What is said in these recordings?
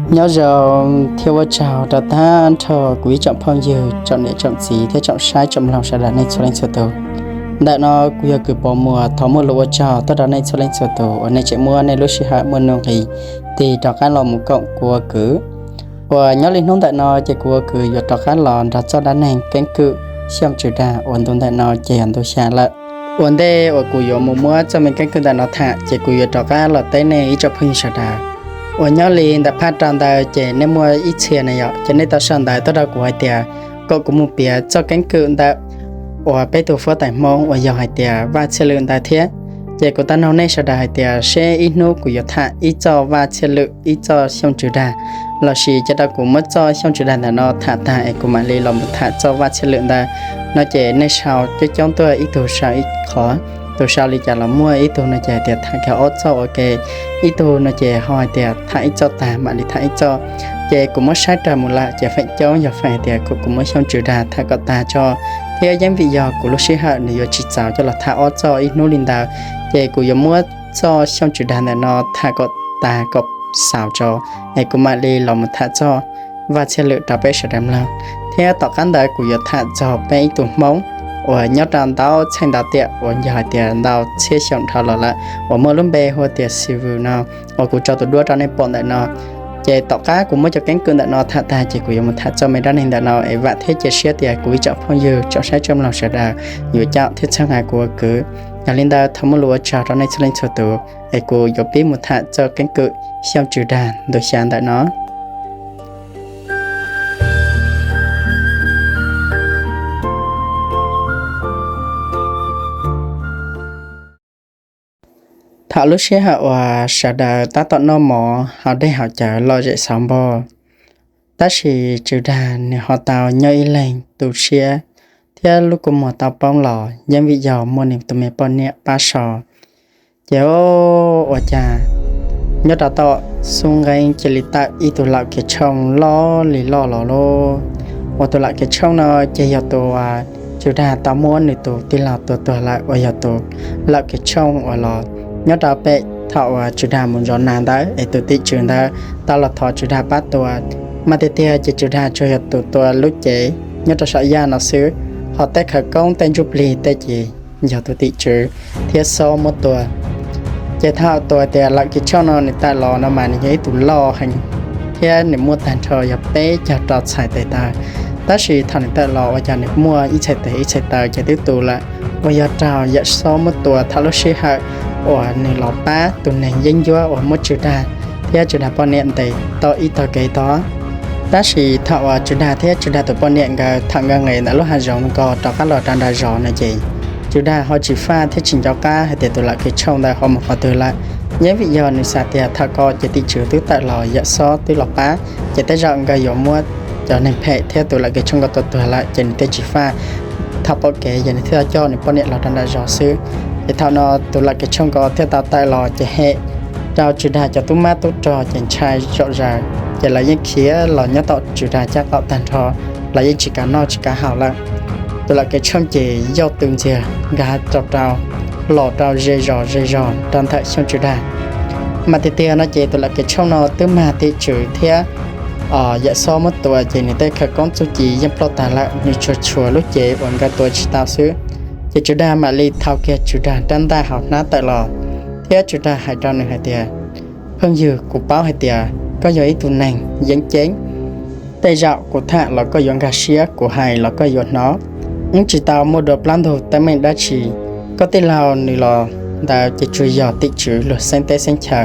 Nyob zoo thiab ua tsaug rau tag nrho kuv ib tsoom phooj ywg, tsoom niam tsoom txiv thiab tsoom saib tsoom mloog sawv daws nej txhua leej txhua tus. Ntawm no kuv yog Kws Pov Muas thov muaj lus ua tsaug tuaj rau nej txhua leej txhua tus uas nej tseem muab nej lub sij hawm muaj nuj nqis tig rov qab los mus koom kuv ua kwv. Uas nyob li hnub ntawm no ces kuv ua kwv yuav rov qab los nrog txoj dab neeg keeb kwm Xyooj Tswv Dag uas ntu ntawm no ces yog ntu xya lawm. Ua ntej uas kuv yuav mus muab txoj me keeb kwm ntawm no tham ces kuv yuav rov qab los teb nej ib tsoom phooj ywg sawv daws. Uas nyob li ntawm phaj rau ntawd ces nej muaj ib txhia na yom, ces nej tau sau ntawv tuaj rau kuv hais tias kom kuv mus piav txoj keeb kwm ntawm uas peb tug huab tais Hmoob uas yog hais tias Vaj Txhiaj Lwm ntawd thiab. Ces kuv tau noog nej sawv daws hais tias seb ib hnub kuv yuav tham ib txoj Vaj Txhiaj Lwm ib txoj Xyooj Tswv Dag, lossis cia rau kuv muab txoj Xyooj Tswv Dag ntawm no tham tag es kuv mam li los mus tham txoj Vaj Txhiaj Lwm ntawd no ces nej sau coob coob tuaj, ib tug sau ib qho, tus sau li cas los muaj, ib tug no ces hais tias tham kiag ob txoj ua ke, ib tug no ces ho hais tias tham ib txoj tag mam li tham ib txoj. Ces kuv muab saib raws mus lawm ces feem coob yog feem hais tias kom kuv muab Xyooj Tswv Dag tham kom tag tso, thiab yeej vim yog kuv lub sij hawm nws yuav tsis txaus coj los tham ob txoj ib hnub li ntawd, ces kuv yuav muab txoj Xyooj Tswv Dag ntawm no tham kom tag kom xaus tso, es kuv mam li los mus tham txoj Vaj Txhiaj Lwm rau peb sawv daws mloog. Thiab tom qab ntawd kuv yuav tham txog peb ib tug Hmoob uas nyob rau ntau txheej ntau tiam uas yog hais tias ntau txhiab xyoo dhau los lawm uas muaj lub npe hu tias Xi Vws no, uas kuv tso tus duab rau nej pom ntawm no. Ces tom qab kuv muab cov keeb kwm ntawm no tham tag ces kuv yuav mus tham txoj me dab neeg ntawm no es vam thiab cia siab tias kuv ib tsoom phooj ywg tsoom saib tsoom mloog sawv daws yuav caum thiab txhawb nqa kuv ua kwv. Yog li ntawd thov muaj lus ua tsaug rau nej txhua leej txhua tus, es kuv yuav pib mus tham txoj keeb kwm Xyooj Tswv Dag ntu xya ntawm no. Thaum lub sij hawm uas sawv daws tab tom noj mov haus dej haus cawv lom zem xauv npog, tab sis Tswv Dag nws ho tau nyob ib leeg tu siab thiab lub kua muag tau poob los yeej vim yog muaj nws tus me poj niam pab so. Ces ua cas nyob rau tom xub nqeeb cia li tawm ib tug laum kev tshooj loj li loj los lauj. Uas tus laum kev tshooj no ces yog tus uas Tswv Dag tau muab nws tus tij laug tua tuag lawm uas yog tus laum kev tshooj uas los nyob rau pem thaum uas Tswv Dag mus zov nas ntawd es tus tim tswv ntawd tau los thov Tswv Dag pab tua. Mas tiag tiag ces Tswv Dag tsuas yog tus tua lub cev nyob rau saum yaj no xwb, ho tej khawv koob tej ntsuj plig tej ces yog tus tim tswv thiab xob muab tua. Ces thaum tus hais tias laum kev tshooj no nws tawm los no mas nws yog ib tug loj heev thiab nws muaj tag nrho yog peb caug rau txhais tes taw. Tab sis thaum nws tawm los ua cas nws muaj ib txhais tes ib txhais taw ces twb tu lawm, uas yog raug yawm xob muab tua thaum lub sij hawm uas nws los pab tus neeg yeeb ncuab uas muab Tswv Dag thiab Tswv Dag poj niam ntes tau ib tog kev tod. Tab sis thaum uas Tswv Dag thiab Tswv Dag tus poj niam nkawd thaum nkawd nqes ntawm lub hav zoov ko rov qab los rau nram zos no ces Tswv Dag ho tsis faj thiab tsis nco qab hais tias tus laum kev tshooj ntawd ho mus qhov twg lawm. Yeej vim yog nws xav tias thaum ko ces tim tswv twb tawm los yawm xob twb los pab, ces tej zaum nkawd yuav muab cov neeg phem thiab tus laum kev tshooj ko tua tuag lawm ces nws thiaj tsis faj. Thaum pom kev ces nws thiaj tau coj nws poj niam los rau nram zos xwb. Ces thaum no tus laum kev tshooj ko thiaj tau tawm los ces hem rau Tswv Dag cov tub mab tub rog ces ntshai zom zaws, ces lawv yeej khiav los nyob tom Tswv Dag caj qaum tag nrho, lawv yeej tsis kam noj tsis kam haus lawm. Tus laum kev tshooj ces yauj tw ntxiag nkag rau rau, los rau ze zos ze zos rau ntawm Xyooj Tswv Dag. Mas tiag tiag no ces tus laum kev tshooj no twb mag tim tswv thiab yawm xob muab tua ces nws tej khawv koob txuj ci yeej ploj tag lawm, nws tsuas tshuav lub cev uas nkawd tua tsis tau xwb. Ces Tswv Dag mam li thau kiag Tswv Dag rab ntaj hauv hnab tawm los, thiab Tswv Dag hais rau nws hais tias, phooj ywg, kuv paub hais tias koj yog ib tug neeg yeeb ceeb. Tej zaum kuv tham los koj yuav nkag siab, kuv hais los koj yuav hnov. Wb tsis tau muaj dua plab ntug teeb meem dab tsi. Koj tij laug nws los ntawd ces tsuas yog tim tswv luag xeeb teb xeeb chaw,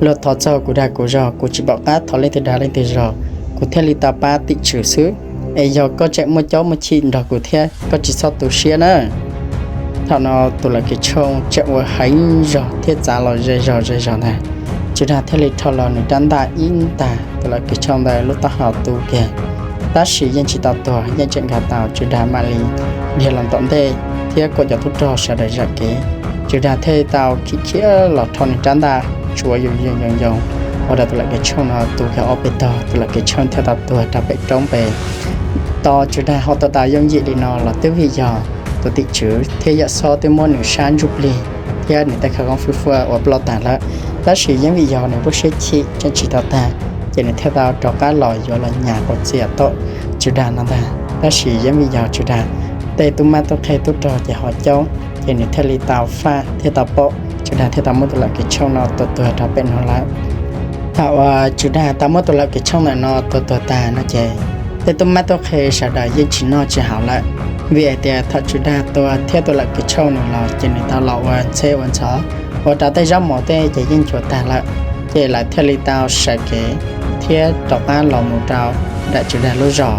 luag thov txog kuv dag kuv zog, kuv tsis pom qab thov leej twg dag leej twg zog, kuv thiaj li tau pab tim tswv xwb. Es yog koj tseem muaj caub muaj chim nrog kuv thiab, koj tsis txhob tu siab na. Thaum no tus laum kev tshooj tseem ua heev zog thiab txav los ze zog ze zog ntag. Tswv Dag thiaj li rho los nws rab ntaj ib ntag, tus laum kev tshooj ntawd lub taub hau tu kiag, tab sis yeej tsis tau tuag, yeej tseem nkag tau. Tswv Dag mam li dhia los tom ntej thiab kom cov tub rog sawv daws zam kev. Tswv Dag thiaj li tau khib khiab los rho nws rab ntaj tsuav yoos yoos yoos yoos, ua rau tus laum kev tshooj no tu kiag ob peb tog, tus laum kev tshooj thiaj tau tuag rau pem roob pem. Tos Tswv Dag ho tau tau yooj yim li no los twb vim yog tus tim tswv thiab yawm xob twb muab nws sab ntsuj plig thiab nws tej khawv koob fwj fuaj uas ploj tag lawm, tab sis yeej vim yog nws lub siab chim tseem tsis tau tag, ces nws thiaj tau rov qab los yuav los nyas quas txias tom Tswv Dag no ntag. Tab sis yeej vim yog Tswv Dag tej tub mab tub qhe tub rog ces ho coob, ces nws thiaj li tau faj thiab tau pom, Tswv Dag thiaj tau muab tus lawm kws tshooj no tua tuag rau pem no lawm. Thaum uas Tswv Dag tau muab tus lawm kws tshooj ntawm no tua tuag tag no ces tej tub mab tub qhe sawv daws yeej tsis noj tsis haus lawm, vim hais tias thaum Tswv Dag tua thiab tus lawm kws tshooj nws los ces nws tau los ua ntxheb ua ntxhov, ua rau tej zaub mov tej ces yeej nchuav tag lawm. Ces lawv thiaj li tau sawv kev thiab rov qab los mus rau nram Tswv Dag lub zos.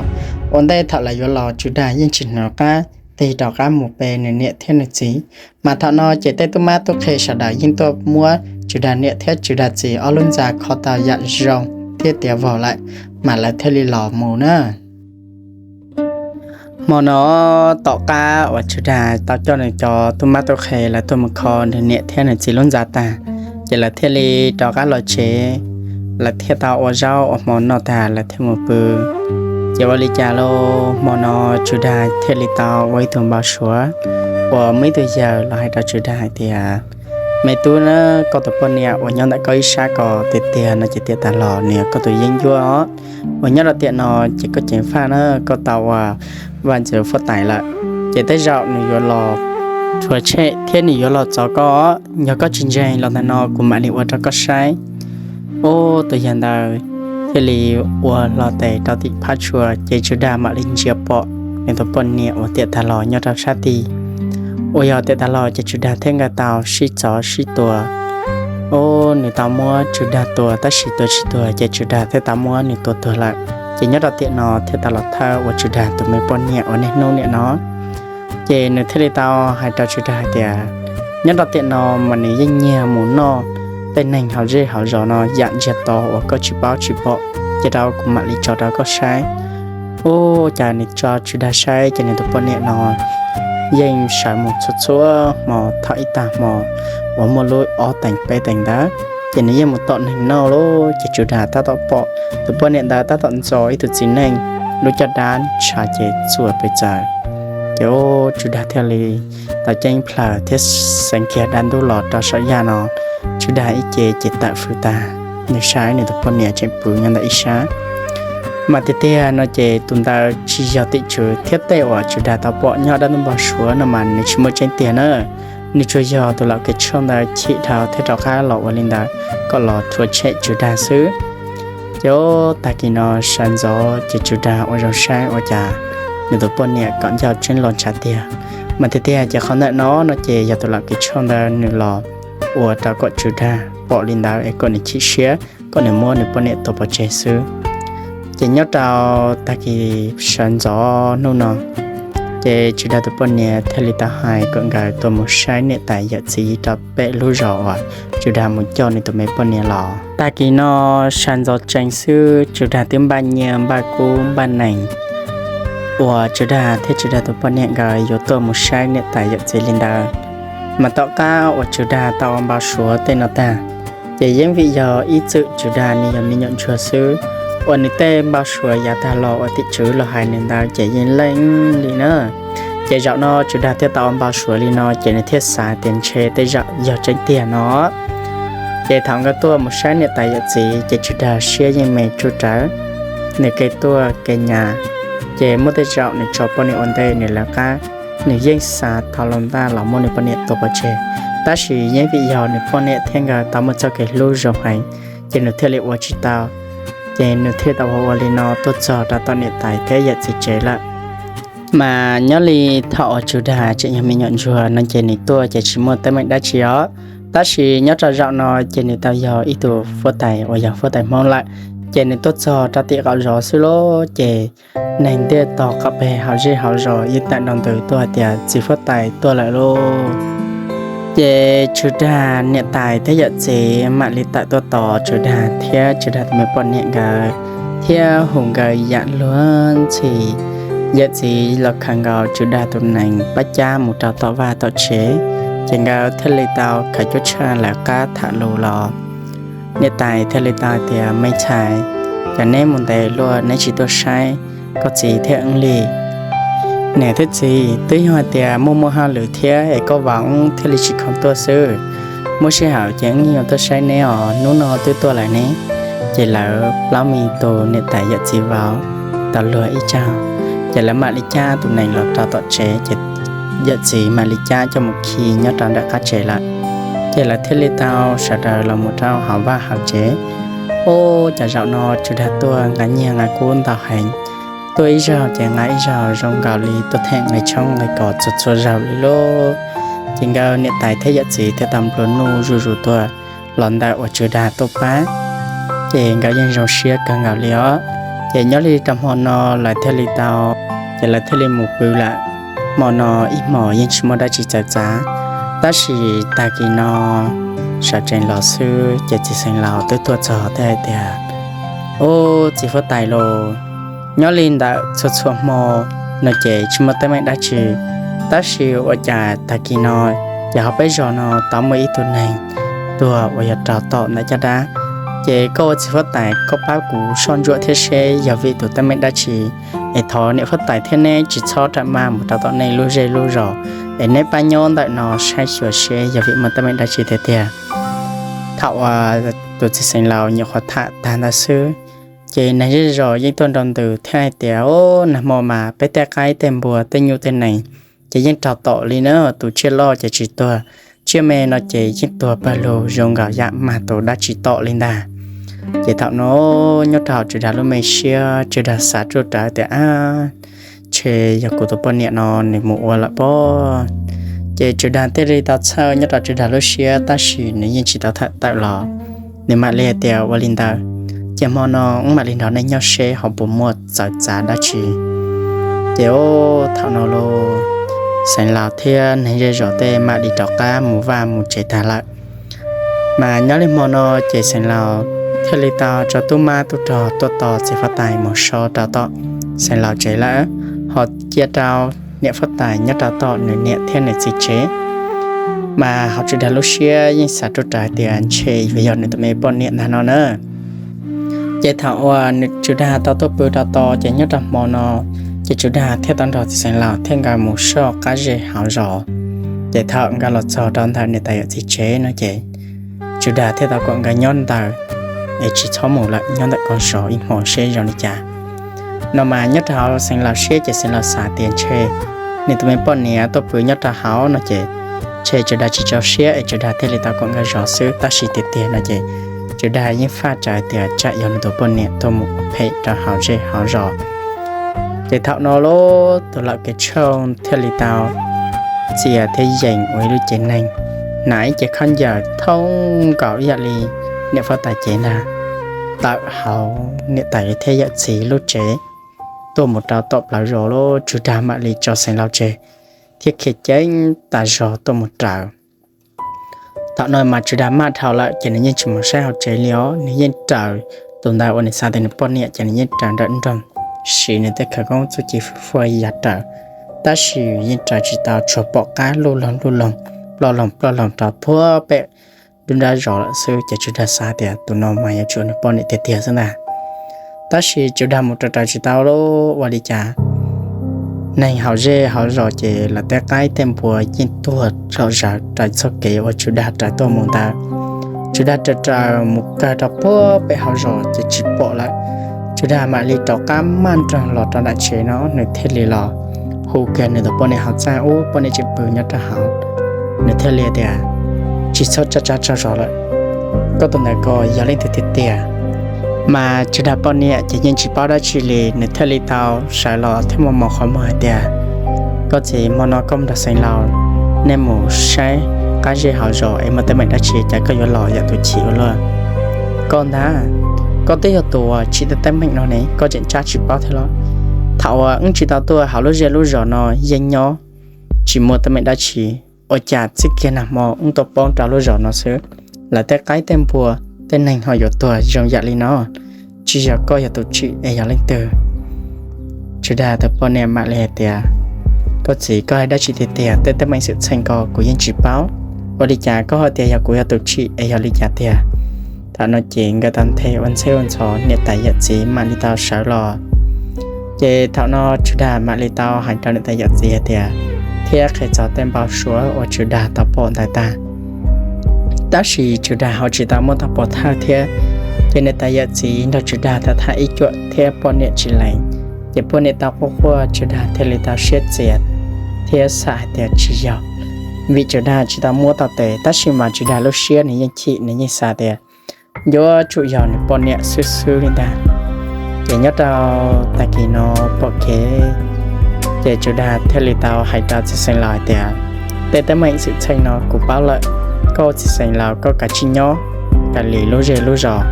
Ua ntej thaum lawv yuav los Tswv Dag yeej tsis hnov qab tig rov qab mus pe nws niam thiab nws txiv. Mas thaum no ces tej tub mab tub qhe sawv daws yeej tuaj muab Tswv Dag niam thiab Tswv Dag txiv ob lub ntxa kho tau yam zoo thiab tiav vog lawm, mas lawv thiaj li los mus na. Hmo no tom qab uas Tswv Dag tau coj nws cov tub mab tub qhe lawv tuaj mus kho nws niam thiab nws txiv lub ntxa tag, ces lawv thiaj li rov qab los tsev, lawv thiaj tau ua zaub ua hmo noj tag lawv thiaj mus pw. Ces ua li cas lauj, hmo no Tswv Dag thiaj li tau ua ib tug npau suav uas muaj ib tug yawg los hais rau Tswv Dag hais tias, Me tub na, koj tus poj niam uas nyob ntawm koj ib sab ko tiag tiag no ces tiam tas los nws yog koj tus yeeb ncuab os. Uas nyob rau tiam no ces koj ceev faj na, koj tau ua vaj ntxwv fuab tais lawm, ces tej zaum nws yuav los rhuav tshem thiab nws yuav los txov koj. Yog koj tsis ntseeg los ntawm no kuv mam li ua rau koj saib. Ub, tus yawg ntawd thiaj li ua hlo tes rau tim phab tshua ces Tswv Dag mam li ntsia pom nws tus poj niam uas tiam tas los nyob rau sab tid. Uas yog tiam tas los ces Tswv Dag thiab nkawd tau sib txov sib tua. Ub, nws tau muab Tswv Dag tua tab sis tua tsis tuag ces Tswv Dag thiaj tau muab nws tua tuag lawm. Ces nyob rau tiam no thiaj tau los thawj ua Tswv Dag tus me poj niam uas niaj hnub niam no. Ces nws thiaj li tau hais rau Tswv Dag hais tias, nyob rau tiam no mas nws yeej nyiag mus noj tej neeg hauv zej hauv zos no yam ntsiag to uas koj tsis paub tsis pom, ces rau kuv mam li tso rau koj saib. Ub, cas nws tso Tswv Dag saib ces nws tus poj niam no yeej sawv mus txhua txhua hmo, thaum ib tag hmo uas muaj lub ob teev peb teev ntawd, ces nws yeej mus tom neeg noj lauj. Ces Tswv Dag tab tom pom tus poj niam ntawd tab tom ntxo ib tug txiv neej lub caj dab ntshav ces txuas pes txawv. Ces ub, Tswv Dag thiaj li tau ceeb plaws thiab xeev kiag dab ntub los rau saum yaj no. Tswv Dag ib ce ces tawm fws tag, nws saib nws tus poj niam tseem pw nyob ntawm ib sab. Mas tiag tiag no ces tus ntawd tsis yog tim tswv thiab tej uas Tswv Dag tau pom nyob dab ntub npau suav no mas nws tsis muaj tseeb tiag na. Nws tsuas yog tus laum kev tshooj ntawd chim dhau thiab rov qab los ua li ntawd kom los rhuav tshem Tswv Dag xwb. Ces tag kis no sawv ntxov ces Tswv Dag ua zoo saib ua cas nws tus poj niam kom ncauj tseeb los ntshav tiag. Mas tiag tiag ces qhov ntawm no no ces yog tus laum kev tshooj ntawd nws los ua rau kom Tswv Dag pom li ntawd es kom nws chim siab, kom nws muab nws poj niam tua pov tseg xwb. Ces nyob rau tag kis sawv ntxov hnub no, ces Tswv Dag tus poj niam thiaj li tau hais kom nkawd tuaj mus saib niam tais yawm txiv rau pem lub zos uas Tswv Dag mus coj nws tus me poj niam los. Tag kis no sawv ntxov tsees xwb Tswv Dag twb npaj nyiaj npaj kub npaj nees uas Tswv Dag thiab Tswv Dag tus poj niam nkawd yuav tuaj mus saib niam tais yawm txiv li ntawd. Mas tom qab uas Tswv Dag tau ua npau suav tej no tag, ces yeej vim yog ib txwm Tswv Dag nws yog me nyuam ntsuag xwb, uas nws tej npau suav yav tag los uas tim tswv los hais nws ntawd ces yeej leej li na. Ces zaum no Tswv Dag thiaj tau ua npau suav li no ces nws thiaj xav tias ntshe tej zaum yog tseeb tiag no. Ces thaum nkawd tuaj mus saib niam tais yawm txiv ces Tswv Dag siab yeej me tsuj rawv, nws kev tuaj kev nyas, ces muaj tej zaum nws tso poj niam ua ntej nws lawv qab, nws yeej xav thau los ntaj los muab nws poj niam tua pov tseg. Tab sis yeej vim yog nws poj niam thiab nkawd tau muaj txoj kev hlub zoo heev, ces nws thiaj li ua tsis tau, ces nws thiaj tau ua ua li no tuaj txog rau tom niam tais thiab yawm txiv tsev lawm. Mas nyob li thaum uas Tswv Dag tseem yog me nyuam ntsuag no ces nws tuaj ces tsis muaj teeb meem dab tsi os. Tab sis nyob rau zaum no ces nws tau yog ib tug fuab tais uas yog fuab tais Hmoob lawm, ces nws tuaj txog rau tim qaum zos xwb lauj, ces neeg ntiaj tog qab peg hauv zej hauv zos yeej tawm nroo ntws tuaj hais tias txiv fuab tais tuaj lawm lauj. Ces Tswv Dag niam tais thiab yawm txiv mam li tawm tuaj tos Tswv Dag thiab Tswv Dag tus me poj niam nkawd, thiab hu nkawd yam luag ntxhi. Yawm txiv los khaws nkaus Tswv Dag tus nees pab cab mus rau tom vaj tom tsev, ces nkawd thiaj li tau khaws cuab tshaj lawv qab tham lus los. Niam tais thiaj li tau hais tias, me ntxhais, cas neb mus ntev luaj neb tsis tuaj saib koj txiv thiab wb li? Niam thiab txiv, twb yog hais tias muaj muaj hauj lwm thiab es koj vauv wb thiaj li tsis khoom tuaj xwb. Muaj sij hawm ces wb yuav tuaj saib neb os, hnub no twb tuaj lawm ne. Ces lawv plaub me tus niam tais yawm txiv vauv tau luag ib zaug, ces lawv mam li cab tus nees los rau tom tsev, ces yawm txiv mam li cab coj mus khi nyob rau nram qab tsev lawm. Ces lawv thiaj li tau sawv daws los mus rau hauv vaj hauv tsev. Ub, cas zaum no Tswv Dag tuaj nqa nyiaj nqa kub ntau heev, tuaj ib zaug ces nqa ib zaug zoo nkaus li tuaj them nqi tshoob nqi kos txhua txhua zaug li lauj. Ces nkawd niam tais thiab yawm txiv thiaj tau nplua nuj zuj zus tuaj los ntawm uas Tswv Dag tuaj pab, ces nkawd yeej zoo siab kawg nkaus li os. Ces nyob li rau hmo no lawv thiaj li tau, ces lawv thiaj li mus pw lawm. Hmo no ib hmos yeej tsis muaj dab tsi txawv txav, tab sis tag kis no sawv tsees los xwb ces txiv xeev laus twb tuaj txog thiaj hais tias, Ub, txiv huab tais lauj, nyob li ntawm txhua txhua hmo no ces tsis muaj teeb meem dab tsi, tab sis ua cas tag kis no ces hauv peb zos no tau muaj ib tug neeg tuag uas yog raug tom ntawm caj dab. Ces koj ua txiv huab tais koj pab kuv soj ntsuam thiab seb yog vim tus teeb meem dab tsi, es thov niam huab tais thiab neb tsis txhob rawm maj mus rau tom nej lub zej lub zos, es neb pab nyob ntawm no saib xyuas seb yog vim muaj teeb meem dab tsi tiag tiag. Thaum uas tus txiv xeev laus nyuam qhuav tham tag ntawd xwb, ces neeg zej zos yeej tuaj nroo ntws thiab hais tias, Ub, nag hmo mas peb tej qaib tej npua tej nyuj tej nees ces yeej raug tom li na, tus tsiaj loj ces tsis tuag, tsiaj me no ces yeej tuag pawg lug zoo nkaus yam mag tus dab tsi tom li ntag. Ces thaum no nyob rau hauv Tswv Dag lub me siab, Tswv Dag xav ruaj rawv tias, Ab, ntshe yog kuv tus poj niam no nws mus ua lawm pob. Ces Tswv Dag thiaj li tau txhawj nyob rau Tswv Dag lub siab tab sis nws yeej tsis tau tham tawm los. Nws mam li hais tias, Ua li ntawd, ces hmo no wb mam li nrog nej nyob seb ho puas muaj txawv txav dab tsi. Ces ub, thaum no los xeev laus thiab neeg zej zos tej mam li rov qab mus vaj mus tsev tag lawm. Mas nyob li hmo no ces xeev laus thiaj li tau tso tub mab tub rog tuaj tos txiv huab tais mus so rau tom xeev laus tsev lawm, ho cia rau niam huab tais nyob rau tom nws niam thiab nws txiv tsev. Mas hauv Tswv Dag lub siab yeej xav ruaj rawv tias ntshe yuav yog nws tus me poj niam ntag no na. Ces thaum uas Tswv Dag tau tuaj pw rau tod ces nyob rau hmo no, ces Tswv Dag thiaj tau nrog txiv xeev laus thiab nkawd mus soj qab zej hauv zos. Ces thaum nkawd los txog rau ntawm niam tais yawm txiv tsev no ces Tswv Dag thiaj tau kom nkawd nyob ntawd es tsis txhob mus lawm, nyob ntawm ko zov ib hmos seb zoo li cas. No mas nyob rau hauv xeev laus siab ces xeev laus xav tias ntshe nws tus me poj niam tuaj pw nyob rau hauv no ces ntshe Tswv Dag tsis txaus siab es Tswv Dag thiaj li tau kom nkawd zov xwb, tab sis tiag tiag no ces Tswv Dag yeej faj raws tias tsam yog nws tus poj niam tuaj mus ua phem rau hauv zej hauv zos. Ces thaum no los tus laus kev tshooj thiaj li tau txia thiab yees ua ib lub cev neeg, hnav ib cev khaub ncaws thoob nkaus ib yam li niam huab tais cev ntag, tawm hauv niam tais thiab yawm txiv lub tsev tuaj mus rau tom plawv zos los Tswv Dag mam li tso xeev laus tseg thiab khiav ceev tas zog tuaj mus raws. Thaum no mas Tswv Dag maj dhau lawm ces nws yeej tsis mus saib hauv tsev li os, nws yeej raws tus ntawd uas nws xav tias nws poj niam ces nws yeej raws nrawm nroog, siv nws tej khawv koob txuj ci fwj fua ya raws, tab sis yeej raws tsis tau, tsuas pom qab luj loog luj loog, ploj loog ploj loog rau puag pem dub nrab zos lawm xwb. Ces Tswv Dag xav tias tus no mas yuav tsum nws poj niam tiag tiag xwb ntag. Tab sis Tswv Dag mus raws raws tsis tau los ua li cas, neeg hauv zej hauv zos ces lawv tej qaib tej npua yeej tuag zom zaws raws txoj kev uas Tswv Dag raws tuaj mus ntawd. Tswv Dag raws raws mus kawg rau puag pem hauv zos ces tsis pom lawm. Tswv Dag mam li rov qab maj nroog los rau nram tsev no, nws thiaj li los hu kiag nws tus poj niam hauv txaj, ub, poj niam tseem pw nyob rau hauv. Nws thiaj li tias, Tsis txhob tsa tsa tsaug zog lawm, koj tus ntawd ko yog leej twg tiag tiag? Mas Tswv Dag poj niam ces yeej tsis paub dab tsi li, nws thiaj li tau sawv los thiab mos mos qhov muag hais tias, Koj txiv, hmo no koj mus nrog xeev laus nej mus saib qab zej hauv zos es muaj teeb meem dab tsi cas koj yuav los yam tus chim ua luaj? Koj ntag, koj twb yog tus uas tsim tej teeb meem no ne, koj tseem tsab tsis paub thiab los? Thaum uas wb tsis tau tuaj hauv lub zej lub zos no yeej nyob tsis muaj teeb meem dab tsi, ua cas txij kiag nag hmo wb tuaj poob rau lub zos no xwb, lawv tej qaib tej npua tej neeg ho yuav tuag zoo yam li no? Tsis yog koj yog tus tsim es yog leej twg? Tswv Dag tus poj niam mam li hais tias, Koj txiv, koj hais dab tsi tiag tiag, tej teeb meem xwm txheej ko kuv yeej tsis paub. Ua li cas koj ho tias yog kuv yog tus tsim es yog li cas tiag? Thaum no ces nkawd tau nthe ua ntxheb ua ntxhov, niam tais yawm txiv mam li tau sawv los. Ces thaum no Tswv Dag mam li tau hais rau niam tais yawm txiv hais tias, thiab qhia txog tej npau suav uas Tswv Dag tau pom ntawd tag. Tab sis Tswv Dag ho tsis tau muab tau pov thawj thiab Ces niam tais yawm txiv nrog Tswv Dag tham tham ib cuam thiab poj niam tsis lees, ces poj niam tau quaj quaj, Tswv Dag thiaj li tau siab txias thiab xav hais tias tsis yog, vim Tswv Dag tsis tau muab tau tes, tab sis mas Tswv Dag lub siab nws yeej chim, nws yeej xav tias yuav tsum yog nws poj niam xwb xwb li ntag. Ces nyob rau tag kis no pom kev, ces Tswv Dag thiaj li tau hais rau txiv xeev laus hais tias, tej teeb meem xwm txheej no kuv paub lawm, koj txiv xeev laus koj kav tsij nyob, kav liam lub zej lub zos,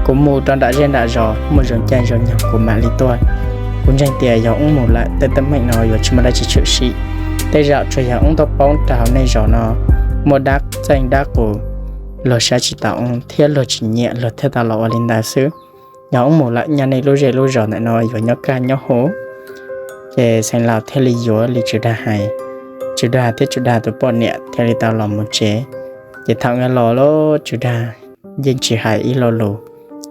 kuv mus rau nram zej nram zos muaj zoo caij zoo nyoog kuv mam li tuaj. Kuv ntseeg tias yog wb mus lawm tej teeb meem no yuav tsis muaj dab tsi tshwm sim, tej zaum tsuas yog wb tuaj poob rau hauv nej zos no muaj dab txeej dab qus, luag saib tsis taus wb thiab luag tsis nyiam luag thiaj tau los ua li ntawd xwb. Yog wb mus lawm nyaj nej lub zej lub zos ntawm no yuav nyob kaj nyob huv. Ces xeev laus thiaj li yuav li Tswv Dag hais, Tswv Dag thiab Tswv Dag tus poj niam thiaj li tau los mus tsev. Ces thaum nkawd los lawm Tswv Dag yeej tsis hais ib lo lus,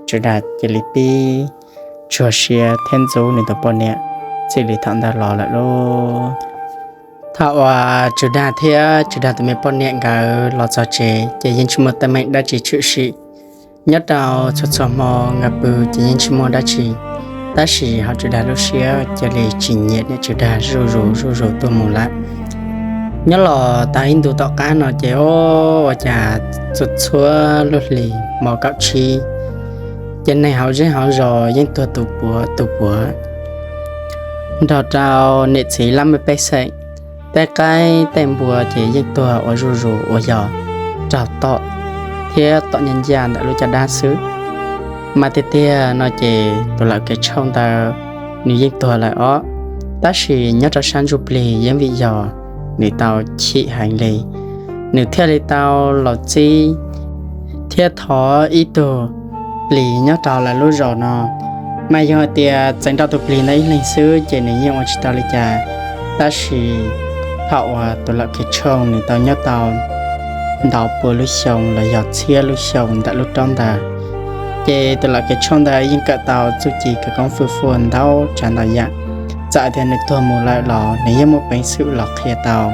Tswv Dag cia li pib tsuag siab thiab ntxub nws tus poj niam txij li thaum ntawd los lawm lauj. Thaum uas Tswv Dag thiab Tswv Dag tus me poj niam nkawd los txog tsev ces yeej tsis muaj teeb meem dab tsi tshwm sim. Nyob rau txhua txhua hmo nkawd pw ces yeej tsis muaj dab tsi, tab sis hauv Tswv Dag lub siab cia li tsis nyiam niam Tswv Dag zuj zus zuj zus tuaj mus lawm. Nyob los tau ib ntu tom qab no ces ua cas txhua txhua lub hlis hmo kaum tsib ces neeg hauv zej hauv zos yeej tuag tus puav tus puav, nrog rau niam txiv laj mej pej xeem, tej qaib tej npua ces yeej tuag ua zuj zus ua yos raug tom thiab tom ncaj ncaj ntawm lub caj dab xwb. Mas tiag tiag no ces tus lawm kev tshooj ntawd nws yeej tuag lawm os, tab sis nyob rau sab ntsuj plig yeej vim yog nws tau chim heev li, nws thiaj li tau los txib thiab thov ib tug plis nyob rau lawv lub zos no. Mas yog hais tias txeev rau tus plis ntawd ib leeg xwb ces nws yeej ua tsis tau li cas, tab sis thaum uas tus lawm kev tshooj nws tau nyob tau ntau pua lub xyoo los yog txhiab lub xyoo ntawm lub roob ntawd, ces tus lawm kev tshooj ntawd yeej kawm tau txuj ci khawv koob fwj fuaj ntau tsav ntau yam. Txawm tias nws tuag mus lawm los nws yeej muaj peev xwm los qhia tau,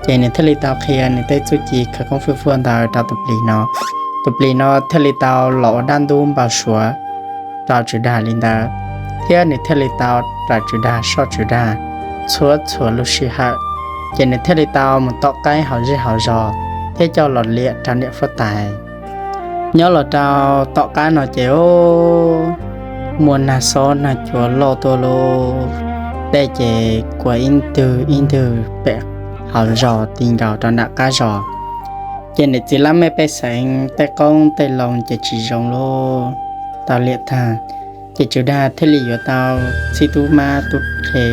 ces nws thiaj li tau qhia nws tej txuj ci khawv koob fwj fuaj ntawd rau tus plis no. Tus plis no thiaj li tau los ua dab ntub npau suav rau Tswv Dag li ntawd, thiab nws thiaj li tau raws Tswv Dag soj Tswv Dag txhua txhua lub sij hawm, ces nws thiaj li tau mus tom qaib hauv zej hauv zos thiab coj los liam rau niam huab tais. Nyob los rau tom qab no ces muaj nag xob nag cua loj tuaj lauj, tej ces kua ib ntwg ib ntwg pem hauv zos ti nkaus rau nram qab zos, ces niam txiv laj mej pej xeem tej qoob tej loo ces tsis zoo lauj, tau liam tag. Ces Tswv Dag thiaj li yuav tau txib tub mab tub qhe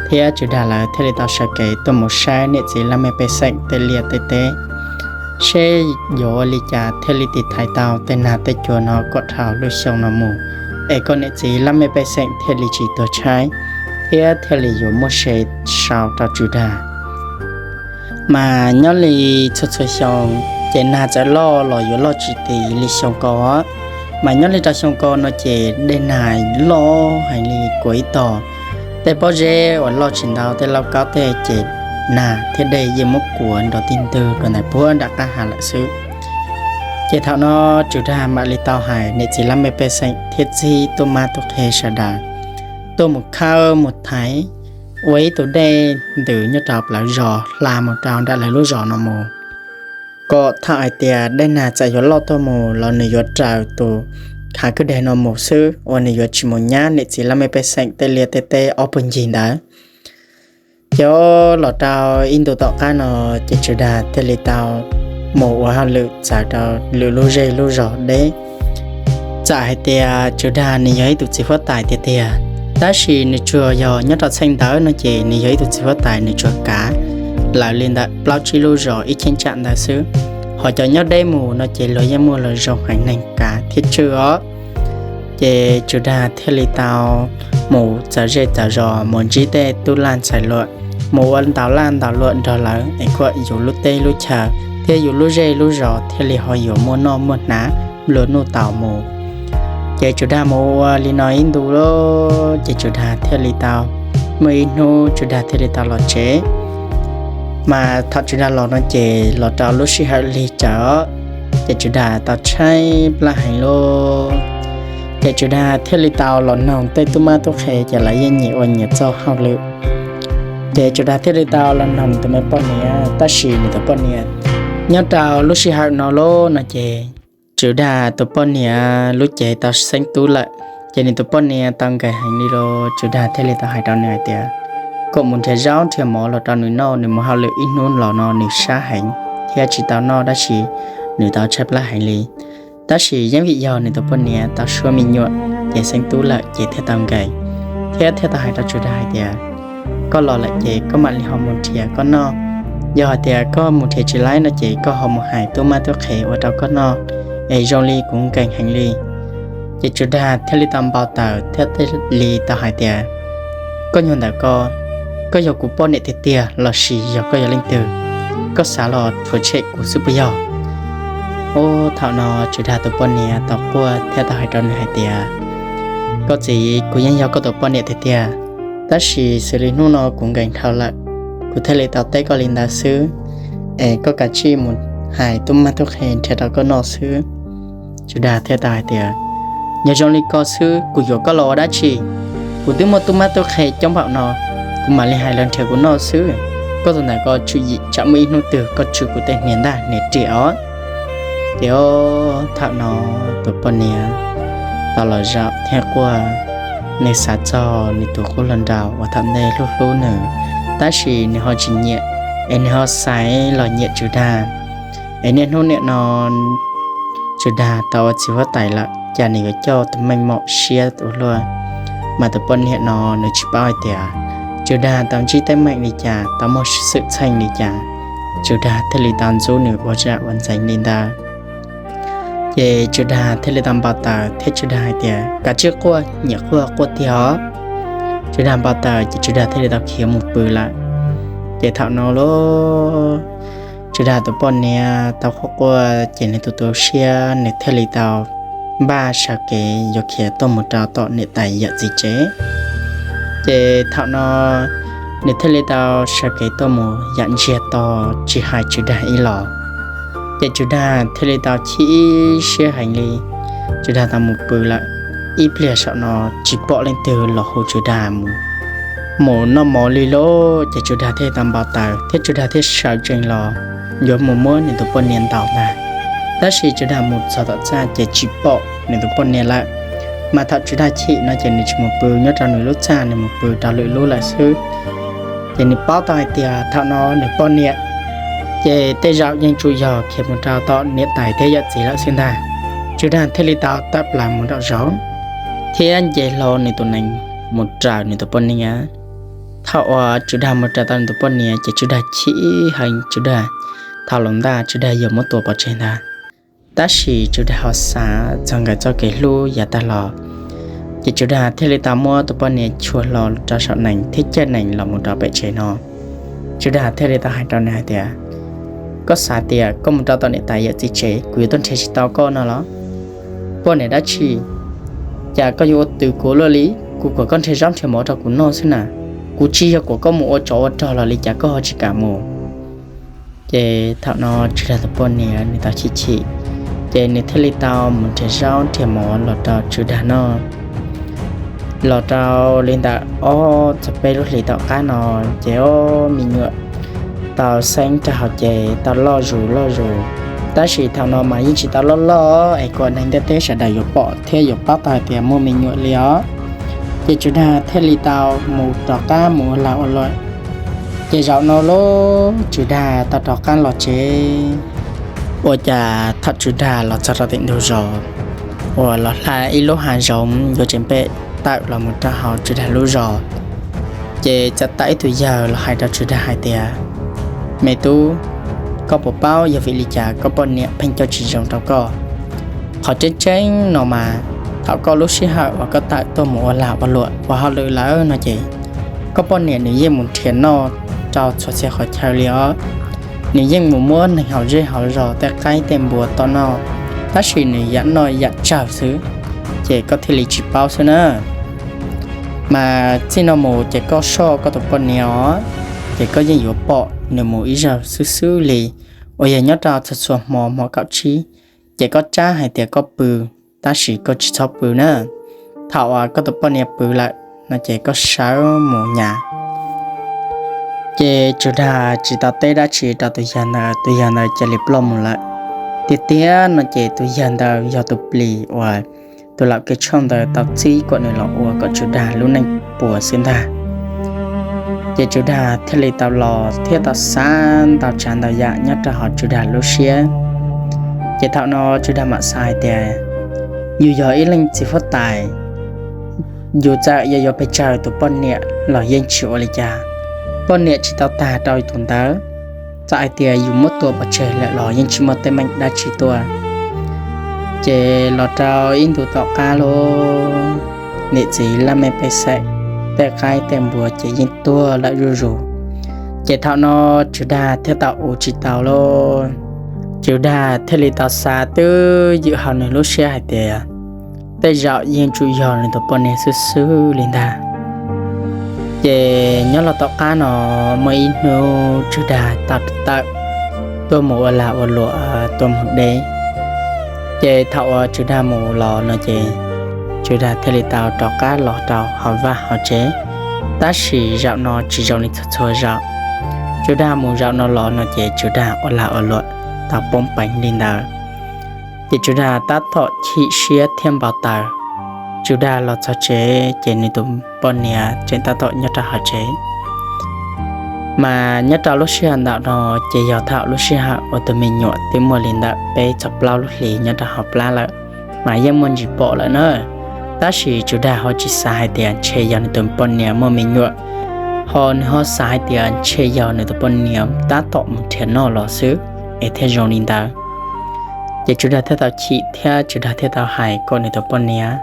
thiab Tswv Dag lawv thiaj li tau sawv kev tuaj mus saib niam txiv laj mej pej xeem tej liaj tej teb, seb yuav ua li cas thiaj li tiv thaiv tau tej nag tej cua no kom dhau lub xyoo no mus, es kom niam txiv laj mej pej xeem thiaj li tsis tuag tshaib thiab thiaj li yuav muaj se sau rau Tswv Dag. Mas nyob li txhua txhua xyoo ces nag txawm loj los yuav loj tsis tiv li xyoo ko. Mas nyob li rau xyoo ko no ces dej nag loj heev li kuav ib tog. Tej pob zeb uas loj tsis ntau tej lauj kaub tej ces nag thiab dej yeej muab kuav nrov tig ntwg rau ntawm puag nram qab hav lawm xwb. Ces thaum no Tswv Dag mam li tau hais niam txiv laj mej pej xeem thiab txib tub mab tub qhe sawv daws tuaj mus khawb mus thaiv ua ib tug dej ntws nyob rau plawv zos hla mus rau nram lawv lub zos no mus, kom thaum hais tias dej nag txawm yuav loj tuaj mus los nws yuav raws tus khav kwj deg no mus xwb uas nws yuav tsis mus nyab niam txiv laj mej pej xeem tej liaj tej teb ob puag ncig ntawd. Ces los rau ib ntu tom qab no ces Tswv Dag thiaj li tau mus ua hauj lwm txawv rau lwm lub zej lub zos deb. Txawm hais tias Tswv Dag nws yog ib tug txiv huab tais tiag tiag, tab sis nws tsuas yog nyob rau txheej ntawd no ces nws yog ib tug txiv huab tais nws tsuas kav lawv li ntawm plaub tsib lub zos ib cheeb tsam ntawd xwb. Ho cov nyob deb mus no ces luag yeej muaj luag zoo heev neeg kav thiab tswj os. Ces Tswv Dag thiaj li tau mus txawv zej txawv zos mus ntsib tej tub laj ntxhais luam, mus ua ntaus laj ntaus luam nrog lawv es kom yus lub teb lub chaw thiab yus lub zej lub zos thiaj li ho yuav muaj noj muaj hnav nplua nuj tau mus. Ces Tswv Dag mus ua li no ib ntu lawm ces Tswv Dag thiaj li tau muaj ib hnub Tswv Dag thiaj li tau los tsev. Mas thaum Tswv Dag los no ces los rau lub sij hawm lig tsawv, ces Tswv Dag tau tshaib plab heev lauj. Ces Tswv Dag thiaj li tau los noog tej tub mab tub qhe ces lawv yeej nyiam ua nyiam txog hauj lwm. Ces Tswv Dag thiaj li tau los noog nws tus me poj niam, tab sis nws tus poj niam nyob rau lub sij hawm no lub no ces Tswv Dag tus poj niam lub cev tau xeeb tub lawm, ces nws tus poj niam tau nkees heev li los Tswv Dag thiaj li tau hais rau nws hais tias, kom mus nrhiav zaub nrhiav mov los rau nws noj, nws mus hauj lwm ib hnub los no nws sab heev thiab tsis tau noj dab tsi, nws tau tshaib plab heev li. Tab sis yeej vim yog nws tus poj niam tau suab me nyuam ces xeeb tub lawm ces thiaj tau nkees, thiab thiaj tau hais rau Tswv Dag hais tias, koj los lawm ces koj mam li ho mus nrhiav koj noj. Yog hais tias koj mus nrhiav tsis laib no ces koj ho mus hais tub mab tub qhe ua rau koj noj, es zoo li kuv nkees heev li. Ces Tswv Dag thiaj li tau npau taws thiab thiaj li tau hais tias, koj nyuag ntawm ko, koj yog kuv poj niam tiag tiag lossis yog koj yog leej twg? Koj xav los rhuav tshem kuv xwb puas yog? Ub, thaum no Tswv Dag tus poj niam tau quaj thiab tau hais rau nws hais tias, koj txiv, kuv yeej yog koj tus poj niam tiag tiag, tab sis xws li hnub no kuv nkees dhau lawm, kuv thiaj li tau teb koj li ntawd xwb, es koj kav tsij mus hais tub mab tub qhe nrhiav rau koj noj xwb. Tswv Dag thiaj tau hais tias, yog zoo li ko xwb kuv yuav koj los ua dab tsi? Kuv twb muaj tub mab tub qhe coob npaum no, kuv mam li hais lawv nrhiav kuv noj xwb. Koj tus ntawm ko tswm yim tsam muaj ib hnub twg koj tswm kuv tej hniav ntaj hniav riam os. Ces thaum no tus poj niam tau los zaum thiab quaj, nws xav txog nws tus qub hluas nraug uas thaum ntej hlub hlub nws, tab sis nws ho tsis nyiam, es nws ho xaiv los nyiam Tswv Dag. Es niaj hnub niam no Tswv Dag tau ua txiv huab tais lawm, cas nws yuav coj tus meej mom siab ua luaj. Mas tus poj niam no nws tsis paub hais tias Tswv Dag tau ntsib teeb meem li cas, tau muaj xwm txheej li cas, Tswv Dag thiaj li tau ntxub nws ua zaj ua ntxeev li ntawd. Ces Tswv Dag thiaj li tau npau taws thiab Tswv Dag hais tias, kav tsij quaj, nyiam quaj quaj tiag os. Tswv Dag npau taws ces Tswv Dag thiaj li tau khiav mus pw lawm. Ces thaum no los Tswv Dag tus poj niam tau quaj quaj ces nws tus tu siab nws thiaj li tau npaj sawv kev yuav khiav tuaj mus rau tom niam tais yawm txiv tsev. Ces thaum no nws thiaj li tau sawv kev tuaj mus yam ntsiag to tsis hais Tswv Dag ib los. Ces Tswv Dag thiaj li tau chim siab heev li. Tswv Dag tau mus pw lawm, ib pliag saum no tsis pom leej twg los hu Tswv Dag mus noj mov li lauj. Ces Tswv Dag thiaj tau npau taws thiab Tswv Dag thiaj sawv tsees los yuav mus muab nws tus poj niam ntaus ntag. Tab sis Tswv Dag mus txog tom txaj ces tsis pom nws tus poj niam lawm. Mas thaum Tswv Dag chim no ces nws tsis mus pw nyob rau nws lub txaj, nws mus pw rau lwm lub lawm xwb. Ces nws paub tau hais tias thaum no nws poj niam ces tej zaum yeej tsuas yog khiav mus rau tom niam tais thiab yawm txiv lawm xwb ntag. Tswv Dag thiaj li tau tawm plaws mus nraum zoov thiab nce hlo nws tus nees mus raws nws tus poj niam. Thaum uas Tswv Dag mus raws tau nws tus poj niam ces Tswv Dag chim heev, Tswv Dag thau los ntaj, Tswv Dag yuav muab tua pov tseg ntag. Tab sis Tswv Dag ho xav txog nkawd txoj kev hlub yav tag los, ces Tswv Dag thiaj li tau muab tus poj niam chua hlo rau saum nees thiab caij nees los mus rau pem tsev no. Tswv Dag thiaj li tau hais rau nws hais tias, koj xav tias koj mus rau tom niam tais yawm txiv tsev kuv yuav tuaj nrhiav tsis tau koj no los? Poj niam dab tsi, cas koj yuav ua twv kuv luaj li? Kuv kom koj nrhiav zaub nrhiav mov rau kuv noj xwb na. Kuv tsis yog kom koj mus ua tsov ua rog los li cas koj ho tsis kam mus? Ces thaum no Tswv Dag tus poj niam nws tau chim chim, ces nws thiaj li tau mus nrhiav zaub nrhiav mov los rau Tswv Dag noj. Los rau li ntawm ob txog peb lub hlis tom qab no, ces ob me nyuam tau xeeb rau hauv ces tau loj zus loj zus. Tab sis thaum no mas yeej tsis tau loj loj es kom neeg ntiaj teb sawv daws yuav pom thiab yuav paub tau hais tias muaj me nyuam li os. Ces Tswv Dag thiaj li tau mus rov qab mus ua lag ua luam. Ces zaum no los Tswv Dag tau rov qab los tsev. Ua cas thaum Tswv Dag los txog rau tim ntug zos uas los hla ib lub hav zoov yuav tseem pem tawm los mus rau hauv Tswv Dag lub zos, ces txawm tawm ib tug yawg los hais rau Tswv Dag hais tias, me tub, koj puas paub yog vim li cas koj poj niam pheej coj tsis zoo rau koj? Qhov tseeb tseeb no mas thaum koj lub sij hawm uas koj tawm tuaj mus ua lag ua luam ua hauj lwm lawm no ces koj poj niam nws yeej mus nrhiav noj rau txhua txhia qhov chaw li os. Nws yeej mus muab neeg hauv zej hauv zos tej qaib tej npua tom noj, tab sis nws yam noj yam tsawg xwb, ces koj thiaj li tsis paub xwb na. Mas txij no mus ces koj soj koj tus poj niam os, ces koj yeej yuav pom nws mus ib zaug xwb xwb li, uas yog nyob rau txhua txhua hmo hmo kaum tsib, ces koj tsab hais tias koj pw, tab sis koj tsis txhob pw na. Thaum uas koj tus poj niam pw lawm no ces koj sawv mus nyas. Ces Tswv Dag tsis tau teb dab tsi rau tus yawg ntawd, tus yawg ntawd cia li ploj mus lawm. Tiag tiag no ces tus yawg ntawd yog tus plis uas tus laum kev tshuaj ntawd tau txib kom nws los ua kom Tswv Dag lub neej puas xwb ntag. Ces Tswv Dag thiaj li tau los thiab tau xav ntau tsav ntau yam nyob rau hauv Tswv Dag lub siab. Ces thaum no Tswv Dag mam xav hais tias, yus yog ib leej txiv huab tais, yus txawm yog yuav pes tsawg tus poj niam los yeej tsis ua li cas. Poj niam tsis tau tag rau tus ntawd, txawm hais tias yus muab tua pov tseg lawm los yeej tsis muaj teeb meem dab tsi tuaj. Ces los rau ib ntu tom qab lauj, niam txiv laj mej pej xeem, tej qaib tej npua ces yeej tuag lawm zuj zus. Ces thaum no Tswv Dag thiaj tau ua tsis tau lauj. Tswv Dag thiaj li tau xav twb ywm hauv nws lub siab hais tias tej zaum yeej tsuas yog nws tus poj niam xwb xwb li ntag. Ces nyob los tom qab no muaj ib hnub Tswv Dag tau tawm tuaj mus ua lag ua luam tuaj mus deb. Ces thaum uas Tswv Dag mus los no ces Tswv Dag thiaj li tau rov qab los rau hauv vaj hauv tsev, tab sis zaum no tsis zoo li txhua txhua zaum. Tswv Dag mus zaum no los no ces Tswv Dag ua lag ua luam tau poob peev li ntawd. Ces Tswv Dag tab tom chim siab thiab npau taws. Tswv Dag los txog tsev ces nws tus poj niam tseem tab tom nyob rau hauv tsev. Mas nyob rau lub sij hawm ntawm no ces yog thaum lub sij hawm uas tus me nyuam twb muaj li ntawm peb txog plaub lub hlis nyob rau hauv plab lawm, mas yeej muaj ntsis pom lawm na. Tab sis Tswv Dag ho tsis xav hais tias ntshe yog nws tus poj niam muaj me nyuam, ho nws ho xav hais tias ntshe yog nws tus poj niam tab tom mus nrhiav noj los xwb es thiaj zoo li ntawd. Ces Tswv Dag thiaj tau chim thiab Tswv Dag thiaj tau hais kom nws tus poj niam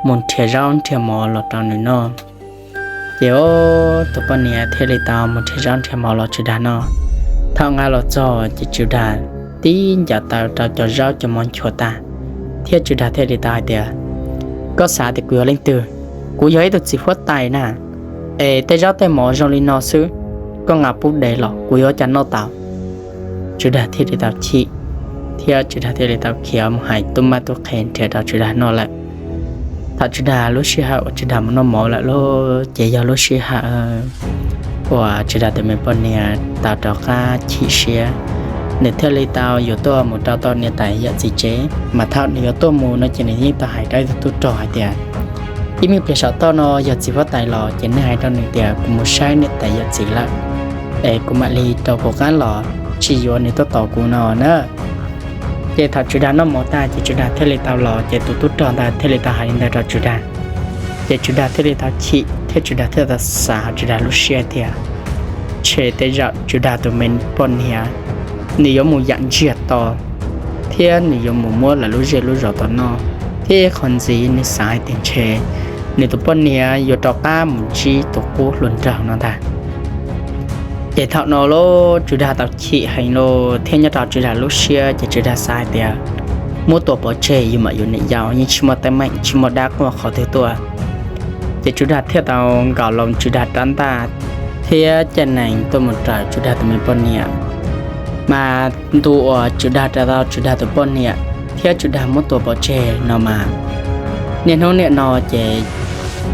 mus nrhiav zaub nrhiav mov los rau nws noj. Ces tus poj niam thiaj li tau mus nrhiav zaub nrhiav mov los Tswv Dag noj. Thaum nqa los txog ces Tswv Dag tib ncaws taw rau cov zaub cov mov nchuav tag, thiab Tswv Dag thiaj li tau hais tias, koj xav tias kuv yog leej twg? Kuv yog ib tug txiv huab tais na, es tej zaub tej mov zoo li no xwb, koj nqa pub dev los kuv yuav ua cas noj tau? Tswv Dag thiaj li tau chim, thiab Tswv Dag thiaj li tau khiav mus hais tub mab tub qhe nrhiav rau Tswv Dag noj lawm. Thaum Tswv Dag lub sij hawm uas Tswv Dag mus noj mov lawm lauj, ces yog lub sij hawm uas Tswv Dag tus me poj niam tau rov qab chim siab, nws thiaj li tau yuav tuaj mus rau tom niam tais yawm txiv tsev. Mas thaum nws yuav tuaj mus no ces nws yeej tau hais rau ib tug tub rog hais tias, ib me pliag saum toj no yog txiv huab tais los ces nej hais rau nws tias kuv mus saib niam tais yawm txiv lawm, es kuv mam li rov qab los, tsis yuav nws tuaj tos kuv no na. Ces thaum Tswv Dag noj mov tag ces Tswv Dag thiaj li tau los, ces tus tub rog ntawd thiaj li tau hais li ntawd rau Tswv Dag. Ces Tswv Dag thiaj li tau chim thiab Tswv Dag thiaj tau xav hauv Tswv Dag lub siab tias, ntshe tej zaum Tswv Dag tus me poj niam, nws yuav mus yam ntsiag to, thiab nws yuav mus muab lawv lub zej lub zos tom noj, thiab ib qho ntxiv nws xav hais tias ntshe nws tus poj niam yuav rov qab mus ntsib tus qub hluas nraug no ntag. Ces thaum no lauj, Tswv Dag tau chim heev lauj, thiab nyob rau Tswv Dag lub siab ces Tswv Dag xav hais tias, muab tua pov tseg yus mam yuav niam yau, yeej tsis muaj teeb meem tsis muaj dab quaj qhov twg tuaj. Ces Tswv Dag thiaj tau nkaus loo Tswv Dag rab ntaj thiab caij nees tuaj mus raws Tswv Dag tus me poj niam. Mas ntu uas Tswv Dag raws tau Tswv Dag tus poj niam thiab Tswv Dag muab tua pov tseg no mas, niaj hnub niam no ces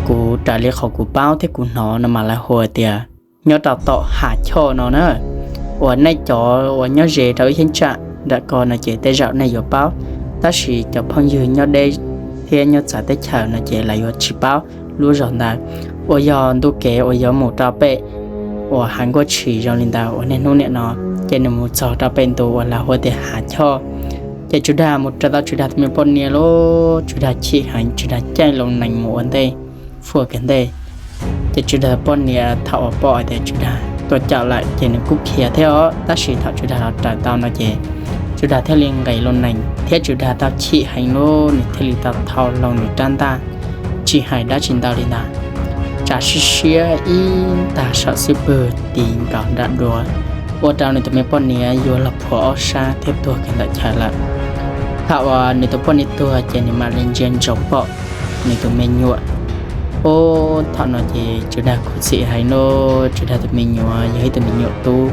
kuv raws li qhov kuv paub thiab kuv hnov no mas lawv hu tias nyob rau tom Hav Choj no na, uas nej cov uas nyob ze rau ib cheeb tsam nram ko no ces tej zaum nej yuav paub, tab sis cov phooj ywg nyob deb thiab nyob txawv teb chaws no ces lawv yuav tsis paub lub zos ntawd, uas yog ntu kev uas yuav mus rau pem uas Hav Nkuaj Tshis zoo li ntawd uas niaj hnub niam no, ces nws mus txog rau pem ntu uas lawv hu tias Hav Choj. Ces Tswv Dag mus raws tau Tswv Dag tus me poj niam lauj, Tswv Dag chim heev, Tswv Dag caij loo nees mus ua ntej, fuaj kiag ntej. Ces Tswv Dag poj niam thaum uas pom hais tias Tswv Dag tuaj caum lawm ces nws kuj khiav thiab os, tab sis thaum Tswv Dag los raws tau no ces Tswv Dag thiaj li nqis loo nees thiab Tswv Dag tau chim heev lauj, nws thiaj li tau thau loo nws rab ntaj, tsis hais dab tsi ntau li ntag, tsa siab siab ib tag saum xub pwg tis nkaus nram duav, ua rau nws tus me poj niam yuav los plhuav ob sab thiab tuag kiag ntawm chaw lawm. Thaum uas nws tus poj niam tuag ces nws mam li ntsia ntsoov pom nws tus me nyuam. Ub, thaum no ces Tswv Dag khuv xim heev lauj, Tswv Dag tus me nyuam yog ib tug me nyuam tub,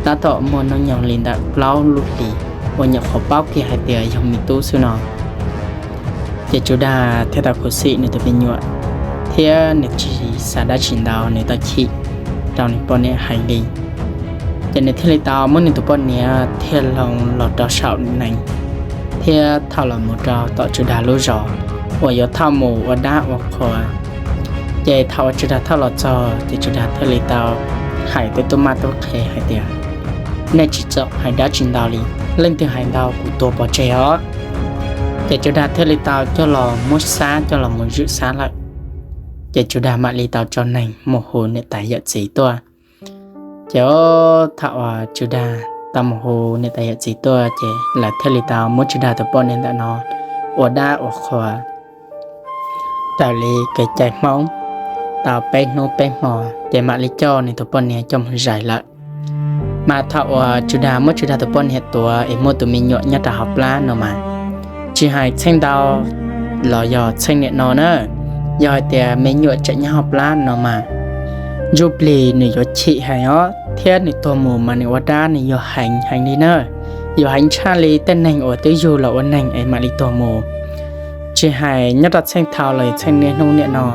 tab tom muaj hnub nyoog li ntawm plaub lub hlis, uas nyuam qhuav paub kiag hais tias yog me tub xwb no. Ces Tswv Dag thiaj tau khuv xim nws tus me nyuam, thiab nws tsis xav dab tsi ntau, nws tau chim rau nws poj niam heev li. Ces nws thiaj li tau muab nws tus poj niam thiaj loo los rau saum nees, thiab thauj los mus rau tom Tswv Dag lub zos uas yuav thauj mus ua dab ua qhua. Ces thaum uas Tswv Dag thauj los txog ces Tswv Dag thiaj li tau hais tej tub mab tub qhe hais tias, nej tsis txhob hais dab tsi ntau li, leej twg hais ntau kuv tua pov tseg os. Ces Tswv Dag thiaj li tau coj los muab xab coj los mus zwm xab lawm. Ces Tswv Dag mam li tau tso neeg mus hu niam tais yawm txiv tuaj. Ces thaum uas Tswv Dag tau mus hu niam tais yawm txiv tuaj ces lawv thiaj li tau muab Tswv Dag tus poj niam ntawm no ua dab ua qhua raws li kev cai Hmoob tau peb hnub peb hmo, ces mam li coj nws tus poj niam coj mus zais lawm. Mas thaum uas Tswv Dag muab Tswv Dag tus poj niam tuav es muaj tus me nyuam nyob rau hauv plab no mas, tsis hais txheej ntau los yog txheej niam no na, yog hais tias me nyuam tseem nyob hauv plab no mas, ntsuj plig nws yuav chim heev os, thiab nws tuag mus mas nws ua dab nws yuav heev heev li na, yuav heev tshaj li tej neeg uas twb yug los ua neeg es mam li tuag mus. Tsis hais nyob rau txheej thaud los txheej niaj hnub niam no,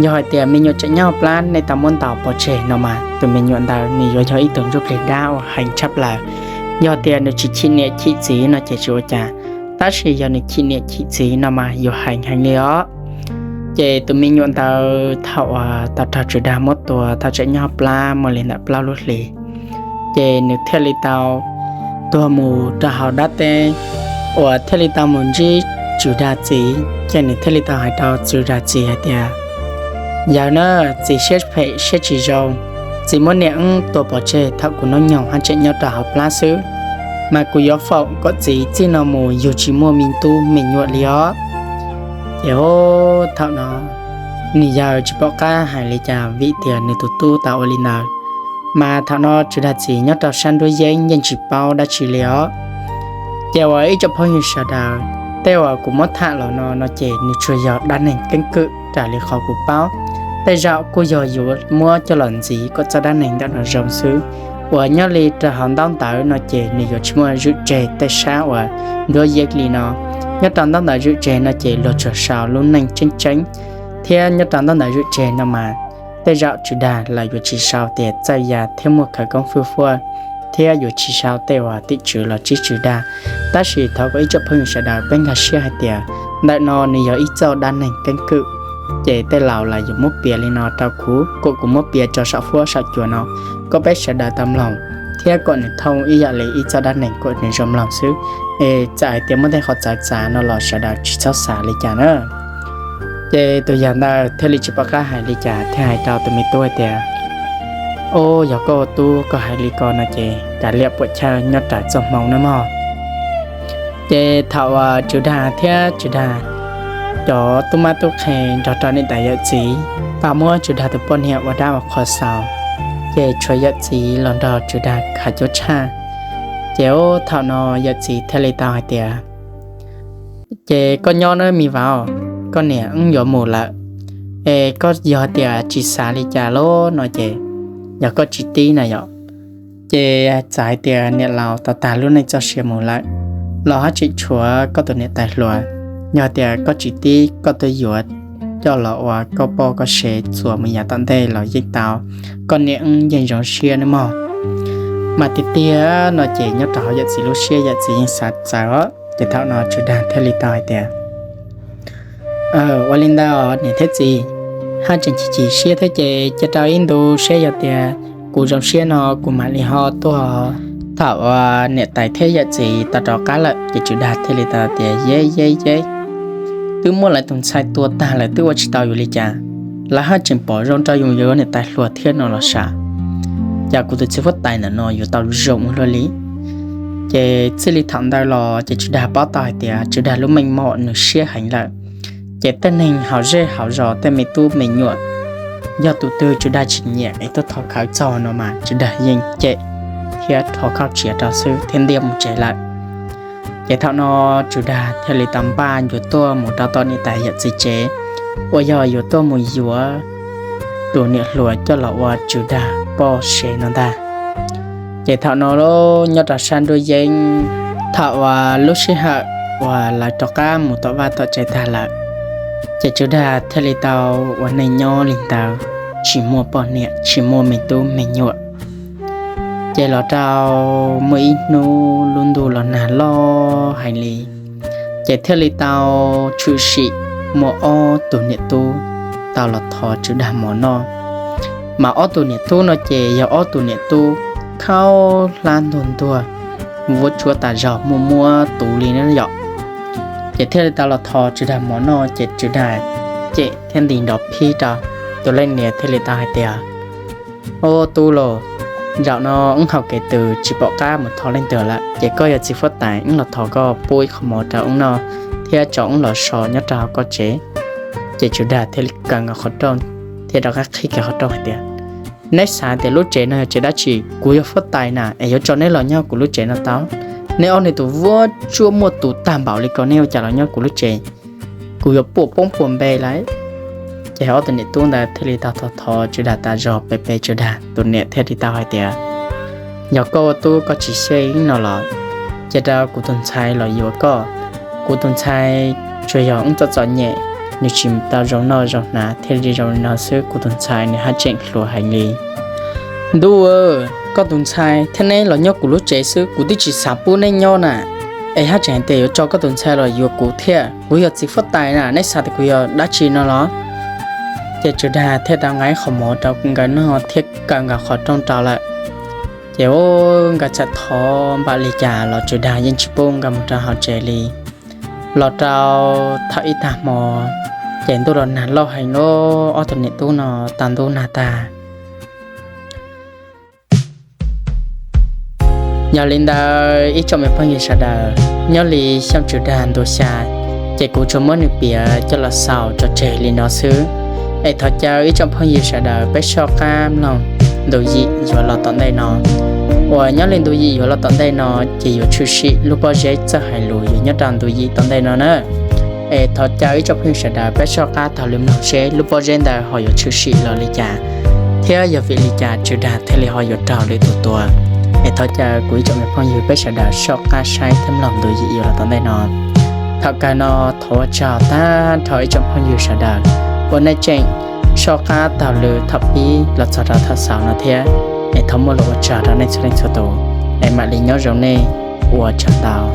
yog hais tias me nyuam tseem nyob hauv plab nej tau muab ntaus pov tseg no mas tus me nyuam ntawd nws yuav yog ib tug ntsuj plig dab uas heev tshaj plaws. Yog tias nws tsis chim niam chim txiv no ces tsis ua cas, tab sis yog nws chim niam chim txiv no mas yuav heev heev li os. Ces tus me nyuam ntawd thaum uas tau raug Tswv Dag muab tua tau tseem nyob hauv plab muaj li ntawm plaub lub hlis, ces nws thiaj li tau tuag mus rau hauv dab teb uas thiaj li tau mus ntsib Tswv Dag txiv, ces nws thiaj li tau hais rau Tswv Dag txiv hais tias, yawg na, txiv siab phem siab tsis zoo, txiv muab niam wb tua pov tseg thaum kuv hnub nyoog haj tseem nyob rau hauv plab xwb, mas kuv yuav foom kom txiv txij no mus yug tsis muaj me tub me nyuam li os. Ces thaum no nws yawg tsis pom qab hais li cas vim tias nws tus tub tau ua li ntawd. Mas thaum no Tswv Dag txiv nyob rau sab nruab yeeb yeej tsis paub dab tsi li os. Ces uas ib tsoom phooj ywg sawv daws, tej uas kuv muab tham los no no ces nws tsuas yog dab neeg keeb kwm raws li qhov kuv paub. Tej zaum kuj yog yuav muab coj los ntxiv kom txoj dab neeg ntawm no zoo xwb. Uas nyob li rau hauv ntaub ntawv no ces nws yuav tsis muaj zwm tseg tej sab uas nruab yeeb li no. Nyob rau ntaub ntawv zwm tseg no ces luag tsuas sau lub neej tseeb tseeb, thiab nyob rau ntaub ntawv zwm tseg no mas tej zaum Tswv Dag lawv yuav tsis sau tias txawj ya thiab muaj khawv koob fwj fuaj, thiab yuav tsis sau tej uas tim tswv los tsim Tswv Dag. Tab sis thov kom ib tsoom phooj ywg sawv daws peb nkag siab hais tias ntawm no nws yog ib txoj dab neeg keeb kwm, ces tej laus lawv yuav muab piav li no rau kuv, kom kuv muab piav rau saum fuab saum cua no, kom peb sawv daws tau mloog, thiab kom nws thooj ib yam li ib txoj dab neeg kom nws zoo mloog xwb. Es txawm hais tias muaj tej qhov txawv txav no los sawv daws tsis txhob xav li cas na. Ces tus yawg ntawd thiaj li tsis pom qab hais li cas thiaj hais rau tus me tub hais tias, Au, yog koj ua tub koj hais li ko no ces kav liam puam chawj nyob raws txoj hmoo nawb mog. Ces thaum uas Tswv Dag thiab Tswv Dag cov tub mab tub qhe nrog rau niam tais yawm txiv tau muab Tswv Dag tus poj niam ua dab ua qhua xaus, ces tshuav yawm txiv los nrog Tswv Dag khav cuab tshaj. Ces thaum no yawm txiv thiaj li tau hais tias, Ces koj nyob nawb me vauv, koj niam wb yuav mus lawm. Es koj yog tias tsis xav li cas los no ces, yog koj tsis tib na yom, ces txawm hais tias niam laus tau tag lub neej txoj sia mus lawm, los haj tseem tshuav koj tus niam tais hluas. Yog tias koj tsis tib koj tuaj yuav coj los ua koj poj koj sev txuas mus yav tom ntej los yeej tau, koj niam wb yeej zoo siab nawb mog. Mas tiag tiag no ces nyob rau hauv yawm txiv lub siab yawm txiv yeej xav txawv os. Ces thaum no Tswv Dag thiaj li tau hais tias, Ua li ntawd niam thiab txiv, haj tseem chim chim siab thiab ces cia rau ib ntu seb yog tias kuv zoo siab no kuv mam li ho tuaj. Thaum uas niam tais thiab yawm txiv tau rov qab lawm ces Tswv Dag thiaj li tau tias, Yeb yeb yeb, twb muab lawv tus ntxhais tua tag lawm twb ua tsis tau yus li cas, lawv haj tseem pom zoo rau yus yuav niam tais hluas thiab no los sav. Cas kuv tus txiv huab tais ntawm no yuav tau zoo ua luaj li. Ces txij li thaum ntawd los ces Tswv Dag paub tau hais tias Tswv Dag lub meej mom nws siab heev lawm. Ces tej neeg hauv zej hauv zos tej me tub me nyuam, yog tus twg Tswv Dag tsis nyiam es tuaj thov khawv txog no mas Tswv Dag yeej cem thiab rho khauj tsiav rau xwb thiab ntiab mus tsev lawm. Ces thaum no Tswv Dag thiaj li tau npaj yuav tuaj mus rau tom niam tais yawm txiv tsev, uas yog yuav tuaj mus yuav tus niam hluas coj los ua Tswv Dag poj sev no ntag. Ces thaum no nyob rau sab nruab yeeb, thaum uas lub sij hawm uas lawv rov qab mus tom vaj tom tsev tag lawm. Ces Tswv Dag thiaj li tau ua neej nyob li ntawd, tsis muaj poj niam, tsis muaj me tub me nyuam. Ces los rau muaj ib hnub lub ntuj los nag loj heev li, ces thiaj li tau tshwm sim muaj ob tug niam tub tau los thov Tswv Dag mov noj. Mas ob tug niam tub no ces yog ob tug niam tub khaub hlab ntuag ntuag, vuab tsuab tas zog, muaj muab tuv li na yom. Ces thiaj li tau los thov Tswv Dag mov noj, ces Tswv Dag cem thiab nti nrov phib rau. Tus leej niam thiaj li tau hais tias, Au tub los, zaum no wb hauv kev tws tsis pom qab mus thov leej twg lawm, ces koj yog txiv huab tais, wb los thov koj pub ib qho mov rau wb noj thiab tso wb los so nyob rau hauv koj tsev. Ces Tswv Dag thiaj li kaw nkaus qhov rooj thiab rov qab qhib kiag qhov rooj hais tias, Neb xav tias lub tsev no yog tsev dab tsi? Kuv yog huab tais na, es yuav tso neb los nyob kuv lub tsev no tau? Neb ob niag tus vuab tsuab muaj tus tag npaum li ko, neb ua cas los nyob kuv lub tsev? Kuv yuav puas poob puas npe lawm. Ces ob tug niam tub ntawd thiaj li tau thov thov Tswv Dag tas zog, pe pe Tswv Dag. Tus niam thiaj li tau hais tias, Yog koj ua tub koj tsis xyeej no los, cia rau kuv tus ntxhais los yuav koj. Kuv tus ntxhais tsuas yog wb txom txom nyem, nws tsis tau zoo noj zoo hnav thiaj li zoo li no xwb, kuv tus ntxhais nws haj tseem hluas heev li. Ntuj, koj tus ntxhais thiab neb los nyob kuv lub tsev xwb, kuv twb tsis xav pub neb nyob na, es haj tseem hais tias yuav tso koj tus ntxhais los yuav kuv thiab. Kuv yog txiv huab tais na, neb xav tias kuv yog dab tsi no los? Ces Tswv Dag thiaj tau nqa ib qho mov rau nkawd noj thiab kaw nkaus qhov rooj rau lawm. Ces nkawd txawm thov npaum li cas los Tswv Dag yeej tsis pub nkawd mus rau hauv tsev li. Los rau thaum ib tag hmo, ces ntuj los nag loj heev lawm, ob tug niam tub no tau ntub nag tag. Yog li ntawd ib tsoom me phooj ywg sawv daws, nyob li xyoo Tswv Dag ntuas xya, ces kuv tsuas muab nws piav coj los xaus tso tseg li no xwb. Es thov caw ib tsoom phooj ywg sawv daws peb soj qab mloog ntu yim yuav los tom ntej no. Uas nyob li ntu yim yuav los tom ntej no, ces yuav tshwm sim lub pob zeb txawj hais lus yuav nyob rau ntu yim tom ntej no na. Es thov caw ib tsoom phooj ywg sawv daws peb soj qab taug lw mloog seb lub pob zeb ntawd ho yuav tshwm sim los li cas, thiab yog vim li cas Tswv Dag thiaj li ho yuav raug lwm tus tua. Es thov caw kuv ib tsoom me phooj ywg peb sawv daws soj qab saib thiab mloog ntu yim yuav los tom ntej no. Thaum kawg no thov ua tsaug tag nrho ib tsoom phooj ywg sawv daws uas nej tseem soj qab taug lw thaum pib los txog rau thaum xaus no thiab. Es thov muaj lus ua tsaug rau nej txhua leej txhua tus, es mam li nyob zoo nej, ua tsaug ntau.